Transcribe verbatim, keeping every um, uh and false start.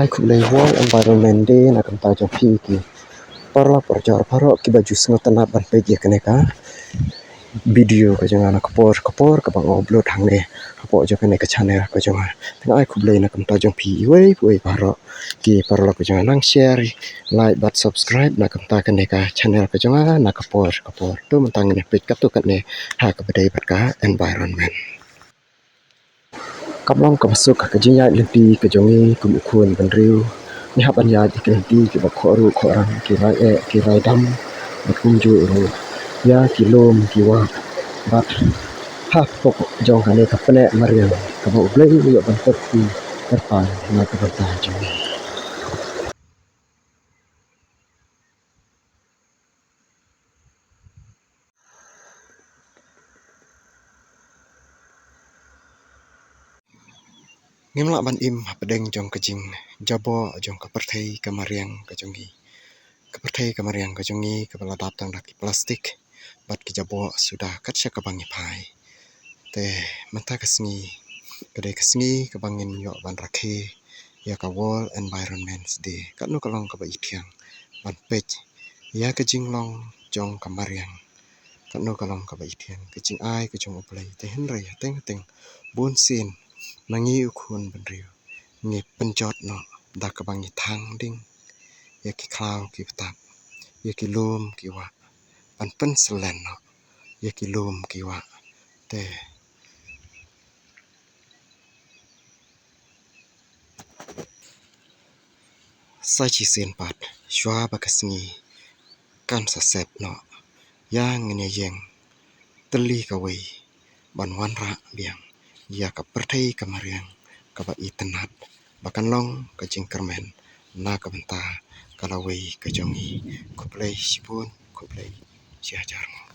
Ai khublei World Environment Day na ka bynta jong phi ki paralok parajor baroh kiba ju sngewtynnat ban peit ïa kane ka video ka jong nga na ka por ka por kaba nga upload hangne hapoh jong kane ka channel ka jong nga. Te nga ai khublei na ka bynta jong phi iwei pa iwei baroh ki paralok ka jong nga, nang share, like bad subscribe na ka bynta kane ka channel ka jong nga na ka por ka por. To mynta ngin ïa peit katto katne ha kaba dei bad ka environment. Kam long kaba suk ha ka jingïaid lynti ka jong ngi kum u khun bynriew. Ngi hap ban ïaid ïa ki lynti kiba khohruh khohrang, ki rai eh, ki rai dam, bad kumjuh ruh ïa ki lum ki wah. Bad ha pdeng jong kane ka pneh mariang kaba U Blei u ïoh ban kyrkhu kyrpang na ka bynta jong ngi. Ngim lah ban im hapdeng jong ka jingjaboh jong ka pyrthei ka mariang ka jong ngi. Ka pyrthei ka mariang ka jong ngi kaba la dap tang da ki plastik bad ki jaboh suda kat sha kaba ngi phai. Te mynta ka sngi ka dei ka sngi kaba ngin ïoh ban rakhe ïa ka World Environment Day. Katno ka long kaba ithiang ban peit ïa ka jinglong jong ka mariang. Katno ka long kaba ithiang ka jingai ka jong U Blei. Te hynrei hateng hateng bunsien ma ngi u khun bynriew ngi pynjot noh da kaba ngi thang ding ïa ki khlaw ki btap, ïa ki lum ki wah, ban pynsyllen noh ïa ki lum ki wah. Te sa shisien pat shuwa ba ka sngi kan sa sep noh, ïa ngin ïa ïeng tylli kawei ban wanrah biang ïa ka pyrthei ka mariang kaba itynnat ba kan long ka jingkyrmen na ka bynta ka lawei ka jong ngi. Khublei shibun, khublei shihajar nguh.